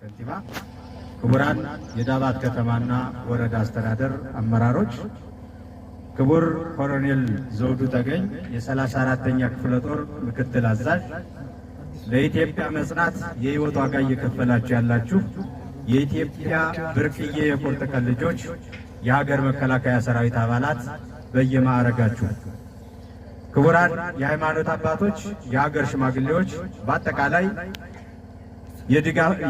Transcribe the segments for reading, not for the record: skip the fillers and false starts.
ከንቲባ፣ ክቡራን የዳባት ከተማና ወረዳ አስተዳደር አመራሮች፣ ክቡር ኮሎኔል ዘውዱ ተገኝ የ34ኛ ክፍለ ጦር ምክትል አዛዥ፣ ለኢትዮጵያ መጽናት የሕይወት ዋጋ እየከፈላችሁ ያላችሁ የኢትዮጵያ ብርቅዬ የቁርጥ ቀን ልጆች፣ የሀገር መከላከያ ሰራዊት አባላት በየማዕረጋችሁ፣ ክቡራን የሃይማኖት አባቶች፣ የሀገር ሽማግሌዎች፣ በአጠቃላይ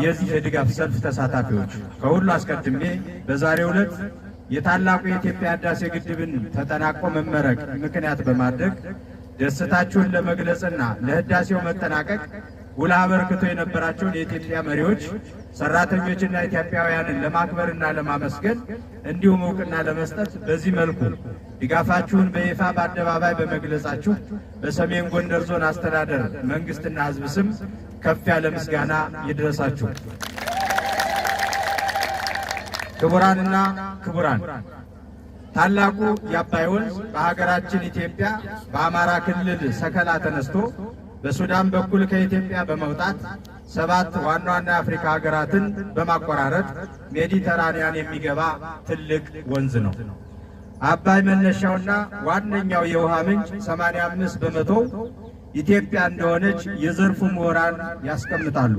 የዚህ የድጋፍ ሰልፍ ተሳታፊዎች፣ ከሁሉ አስቀድሜ በዛሬው ዕለት የታላቁ የኢትዮጵያ ህዳሴ ግድብን ተጠናቆ መመረቅ ምክንያት በማድረግ ደስታችሁን ለመግለጽና ለህዳሴው መጠናቀቅ ጉልህ አበርክቶ የነበራቸውን የኢትዮጵያ መሪዎች፣ ሰራተኞችና ኢትዮጵያውያንን ለማክበርና ለማመስገን እንዲሁም እውቅና ለመስጠት በዚህ መልኩ ድጋፋችሁን በይፋ በአደባባይ በመግለጻችሁ በሰሜን ጎንደር ዞን አስተዳደር መንግስትና ህዝብ ስም ከፍ ያለ ምስጋና ይድረሳችሁ። ክቡራንና ክቡራን፣ ታላቁ የአባይ ወንዝ በሀገራችን ኢትዮጵያ በአማራ ክልል ሰከላ ተነስቶ በሱዳን በኩል ከኢትዮጵያ በመውጣት ሰባት ዋና ዋና የአፍሪካ ሀገራትን በማቆራረጥ ሜዲተራንያን የሚገባ ትልቅ ወንዝ ነው። አባይ መነሻውና ዋነኛው የውሃ ምንጭ 85% ኢትዮጵያ እንደሆነች የዘርፉ ምሁራን ያስቀምጣሉ።